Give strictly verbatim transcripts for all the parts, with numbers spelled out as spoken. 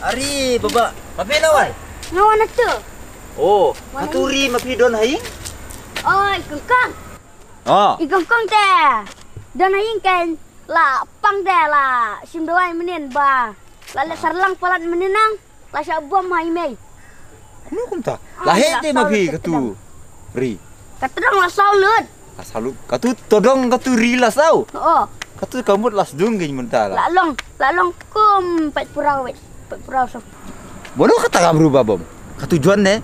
Ari baba, ma phi na wan? Nga wan atu. Oh, wan katu ri ma phi don ha ïing? Oi, kongkong. Oh. I kongkong te. Don ha ïing kan la pang te la sim dawai mynnin ba. La leh sarlang palat mynnin nang. La shah bom ha i mei. Kumno kumta? Ah, la heh te ma phi katu ri. Ka tdong la saw lut. La saw lut. Katu tdong katu ri la saw. Oh. Katu ka mut la sdung kein mynta la. La long, la long kum pait pura wei. Pait pura saw. Bono kata ka bru ba bom. Katu juan ne.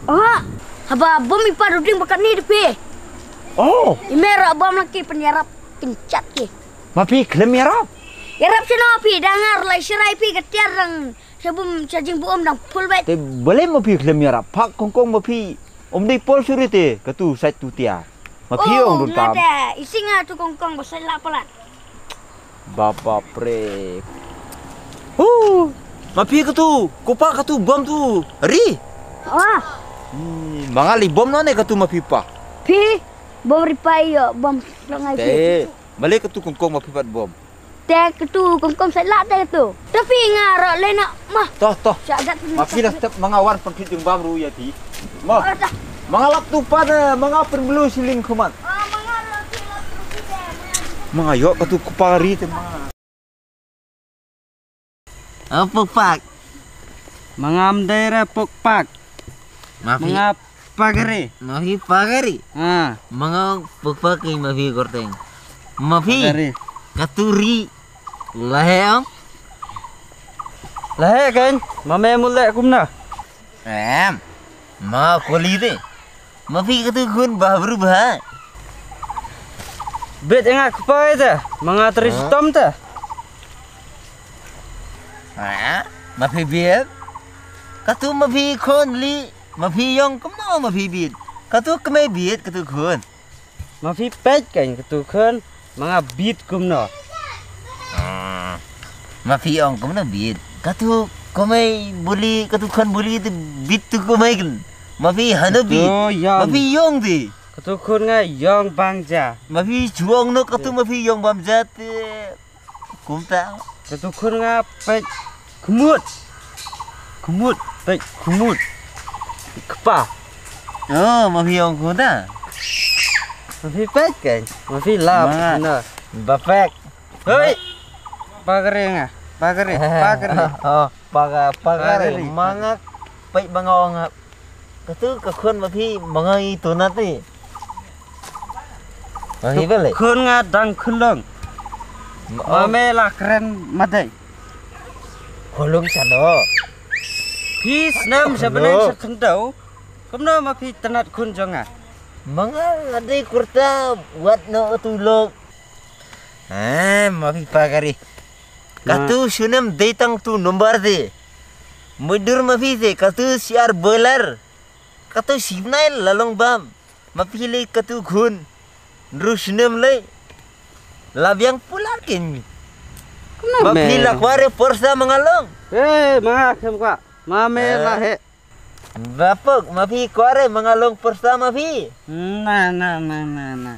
Oh. Haba bom i pa ruding ba katni de phi. Oh. I mei ra bom la ki pynïarap pynchat ki. Ma phi khlem ïarap. Ïarap shano phi da ngar lai shirai phi ka tiar rang. Sha bum, sha jingbum dang phul beit. Te balei ma phi khlem ïarap? Phak kongkong ma phi. Ym dei pol suri te, katu sait tu tiar. Ma phi ong dun kam. Te, isi nga tu kongkong ba sait la palat. Baba pre. Hu. Ma phi katu, ko pa katu bom tu. Ri. Ah. Hmm, ma nga li bom no ne katu ma phi pa. Phi, bom ri pa ïo, bom slongai phi. Te, balei katu kongkong ma phi pat bom. Te katu kongkong sait la te katu. Tapi nga ro le na ma. Toh, toh. Sha gat ni. Ma phi la step ma nga wan pynkhit jingbam ruh ïa phi. Ma. Oh, toh. Ma nga lap tu pa de, ma nga pynblu shilling khuman. Ah, ma nga lap tu lap tu de. Ma nga ïoh katu ku pa ri te ma. Oh, pukpak. Ma nga ym dei re pukpak. Ma phi. Ma nga Pagari. Ma phi pagari. Ha. Ma nga pukpak ki ma phi korteng. Ma phi. Pagari. Katuri. Laheh ong. Laheh kan. Ma me mut leh kumna. Em. Ma koli te. Ma phi katu khun bah bru bah. Bet nga kpai te. Ma nga tris tom te. Ha. Ma phi bet. Katu ma phi khun li. Ma phi ïong kumno ma phi bit. Katu kmie bit katu khun. Ma phi peit kan katu khun. Ma nga bit kumno. Ah, ma phi ong kumno bit. Katu kmie buli katu khun buli tu bit tu kmie kan. Ma phi hanu bit. Katu ïong. Ma phi ïong di. Katu khun nga ïong bang ja. Ma phi chuong no katu ma phi ïong bang ja te. Kumta. Katu khun nga peit khmut. Khmut, peit khmut. Kpa. Oh, ma phi ong kumta. Ma phi peit kan. Ma phi lap na. Ba pek. Hei. Pagare nga. Pagare. Pagare. Oh, paga pagare. Pagare. Ma nga peit ba nga ong. Katu ka khun ma phi ma nga i tunat ni. Ma phi bale. Khun nga dang khun long. Ma me la kren ma dei. Khun long sano. Phi snem sha bneng sha khyndew. Kumno ma phi tunat khun jong nga. Ma nga dei kurta wat no tu lok. Eh, ma phi pagari. Katu shunem dei tang tu number de. Mudur ma phi de katu siar boiler. Katu sibnai la long bam. Ma phi le katu khun. Nru shunem le. La biang pular kin. Ma phi la kware porsa ma nga long. Eh, ma nga khem kwa. Ma me la he. Bapok, ma phi kware ma nga long porsa ma phi. Na, na, na, na, na.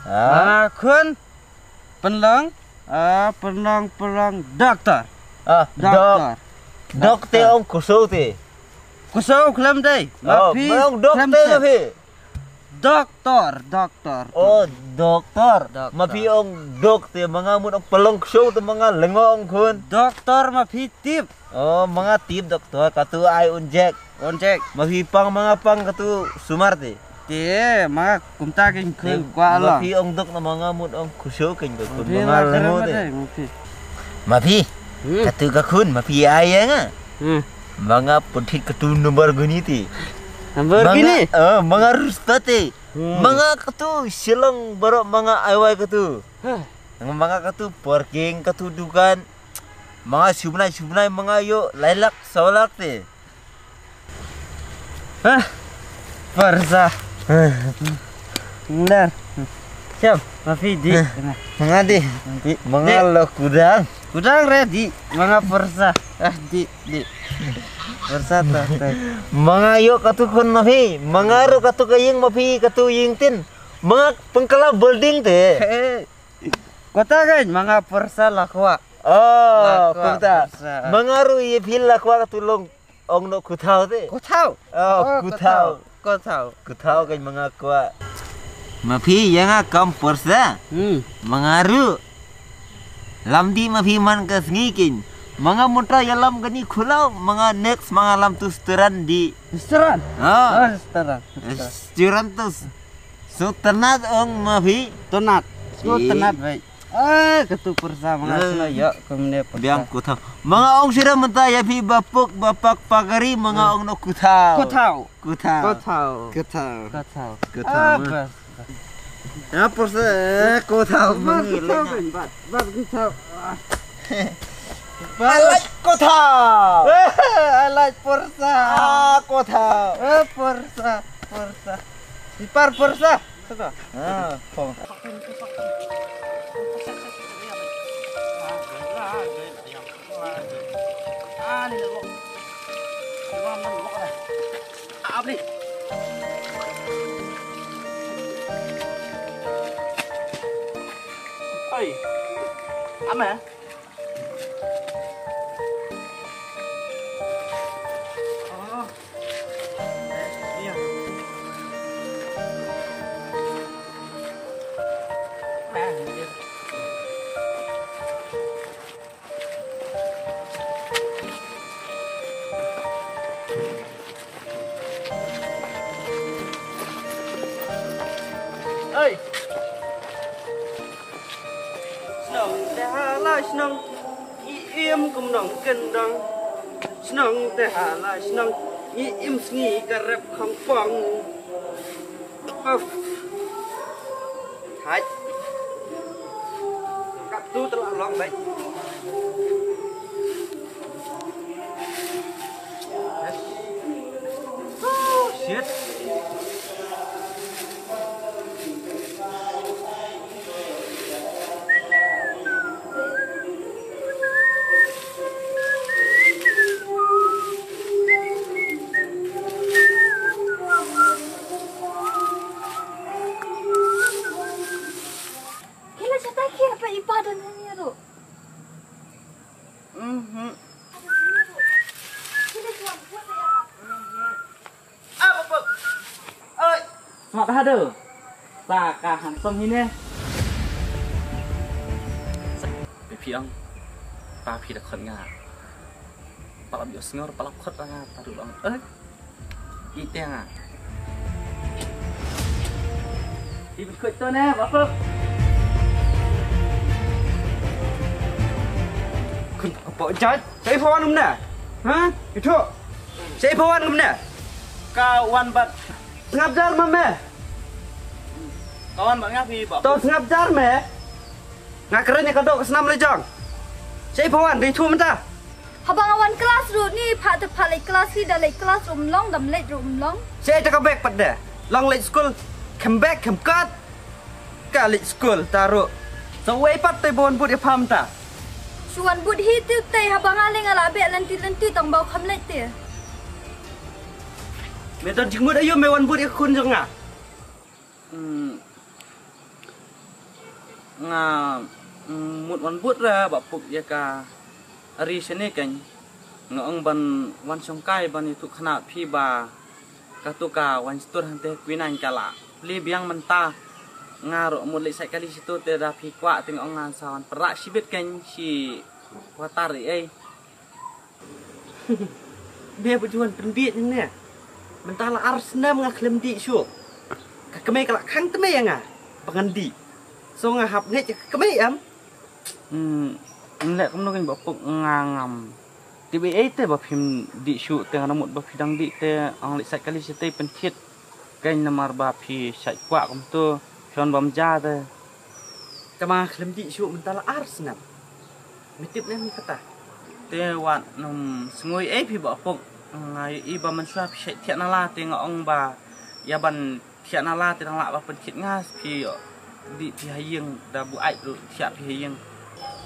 Ah? Ma khun. Pynlong. Ah, pynlong, pynlong. Doktor. Ah, doktor. Doktor ong kuso te. Kuso khlem dei. Ma phi ong doktor ma phi. Doktor, doktor. Oh, doktor. Ma phi ong doktor, ma nga mut ong pynlong kuso te ma nga lengo ong khun. Doktor ma phi tip. Oh, ma nga tip doktor, katu ai un jek. Un jek. Ma phi pang ma nga pang katu sumar te. Te, ma nga kumta kin khun kwa la. Ma phi ong dok na ma nga mut ong kuso kin khun ma nga lengo te. Ma phi. Katu ka khun, ma phi ai ya nga. Ma nga pun thit katu number guni te. Number guni? Oh, ma nga rusta te. Ma nga katu shilong barok ma nga ai wai katu. Ma nga katu parking katu dukan. Ma nga shubnai shubnai ma nga yo lai lak saw lak te. Hah. Parsa. Ndar. Siap, ma phi di. Ma nga di. Ma nga lo kudang. Kudang re di. Ma nga parsa. Ah, di, di. Parsa ta, ta. Ma nga yo katu khun ma phi. Ma nga ro katu ka ïing ma phi katu ïing tin. Ma nga pengkala building te. Kota kan ma nga parsa la khwa. Oh, la kwah kumta. Pyrsa. Ma nga ruh ïa phi la kwah katu long ong noh Kuthaw te. Kuthaw. Oh, oh, Kuthaw. Kuthaw. Kuthaw. Kuthaw kan ma nga kwah. Ma phi ïa nga kam pyrsa. Hmm. Ma nga ruh. Lam dih ma phi man ka sngi kin. Ma nga mynta ïalam kane Khulaw, ma nga next ma nga lam tu Sutran dih. Sutran? Ah. Oh, Sutran. Sutran tu s-, Suternat ong ma phi. Ternat. Suternat baik. Ah, katu pyrsa ma nga sngewbha ïa kumne pyrsa. Biang Kuthaw. Ma nga ong shisha mynta ïa phi Bah Puk, Bah Pak, Pak Gari, ma nga ong noh Kuthaw. Kuthaw. Kuthaw. Kuthaw. Kuthaw. Kuthaw. Kuthaw. Ah, bas. Ya, pyrsa, eh, Kuthaw. Bas, Kuthaw, bas, bas, Kuthaw. I like Kuthaw. I like pyrsa. Ah, Kuthaw. Eh, pyrsa, pyrsa. Ipar pyrsa. Saka. Ah, pong. Oi. Ama. Oh. Oi. Shnong te ha la shnong, i im kum nong kyndong. Shnong te ha la shnong, i im sngi ka rep khong pong. Uf. Hai. Kat tu telah long baik. Oh, shit. Kila chata kia pa ipa dan hanya tu. Mhm. Kila chuan buat ya. Mhm. Ah, Papa. Oi. Smat hadu. Sa ka handsome hi ne. Pi phi ong. Pa phi da khot nga. Palap ïoh sngor, palap khot nga, ta ruh long. Eh. Ite nga. Ite khot to ne, Bah Puk. Khun apa jat? Sa i phawan ngam ne? Ha? Itu. Sa i phawan ngam ne? Ka wan bad. Sngap jar ma me. Ka wan bad nga phi, Bah Puk. To sngap jar me. Nga kren ïa ka doh ka snam la jong. Sa i phawan, dei thu mynta. Haba nga wan klas ruh ni, phah te phah leit klas hi, da leit klas ruh ym long, dam leit ruh ym long. Sa ïa ka bag pat de. Long leit skul, khlem bag, khlem kot. Ka leit skul, ta ruh. Sa wei pat te ba wan bud ïa pha mynta. Shu wan bud hi te te, haba nga leh nga la beh lynti lynti tang ba u kham leit te. Me don jingmut aïu me wan bud ïa ka khun jong nga. Hmm. Nga, mm, mut wan bud re Bah Puk ïa ka ri shane kein. Nga ong ban wan shongkai ban ïathuh khynnah phi ba katu ka wine store hangte Kwinang ka la plie biang mynta. Nga ruh mut leit sait kali shitu te da phi kwah te nga ong ngan sa wan pyrshah shibit kein shi quarter ei ei. Be ba ju wan pynbieit ne. Mynta la ar snem nga khlem dih shuh. Ka kmie ka la khang tmei ïa nga ba ngan dih. So nga hap ngeit ïa ka kmie em. Hmm, leh kumno kein Bah Puk, nga ngam tip ei ei te ba phim dih shuh te, nga mut ba phi dang dih te, ong leit sait kali shatei pynthit. Kein namar ba phi shait kwah kumto, phi wan bam ja te. Tangba khlem dih shuh mynta la ar snem. Me tip ne em kata? Te wat nym sngewsih ei phi Bah Puk. Nga ïohi ba mynshuwa phi shait thiah na la te nga ong ba ïa ban thiah na la te dang lah ba pynthit nga, phi dih phi ha ïing, da buaid ruh thiah phi ha ïing.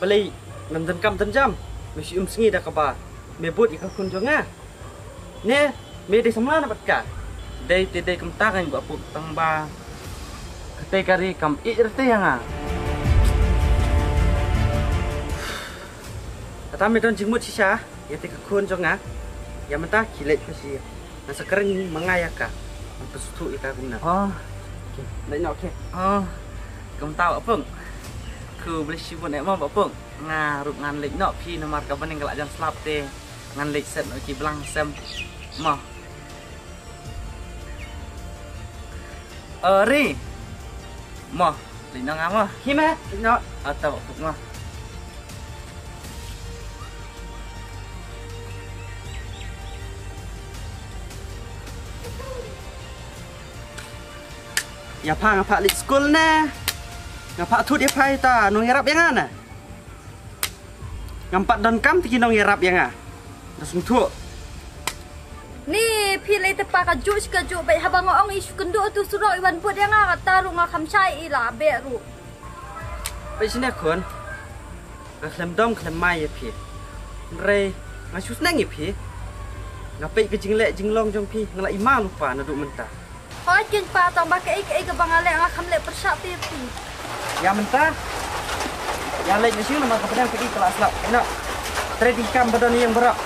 Balei ngam donkam donkam me shu im sngi da kaba me bud ïa ka khun jong nga? Ne me dei samla na bad ka? Dei te dei kumta kein Bah Puk, tangba katei ka ri kam ïeit rta ïa nga. Tang me don jingmut shisha ïa te ka khun jong nga. Ïa mynta ki leit phi shi. Nga sa kren ma nga ïa ka. Nga pynsuhthuh ïa ka kumne. Oh. Leit noh ki. Oh. Kumta Bah Pung. Khublei shibun eh mo Bah Pung. Nga ruh ngan leit noh phi namar ka bneng ka la jan slap te. Ngan leit set noh ki blang sem. Mo. Ri. Mo, leit noh nga mo. Hi me, leit noh. Ata Bah Pung mo. Ïa pha nga pha leit skul ne. Nga pha thut ïa pha ita nongïarap ïa nga ne. Ngam pat donkam te ki nongïarap ïa nga. Nga sngewthuh. Ni phi lei te pa ka juh shi ka juh bad haba nga ong i shu kynduh tu surok i wan bud ïa nga kata ruh nga kham shai i la beh ruh. Peit shane khun. Nga khlem dom khlem mai ïa phi. Hynrei nga shu sneng ïa phi. Nga peit ka jingleh jinglong jong phi nga la i ma lypa naduh mynta. Hooid keiñ pa, tang ba kaei kaei kaba nga leh nga kham leh pyrshah te ïa phi. Ïa mynta. Ïa leit na shu namar ka pdeng phi ka la slap. Ina. Trei di kam ba don ïing baroh.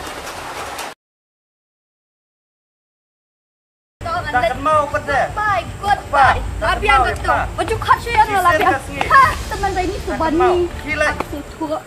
Tang kan mau pete. Bye, goodbye. Bye. Abiang ka to. Oju khat shu yang la biang. Ha, teman dai ni tu bani. Ki leh. Aku tu.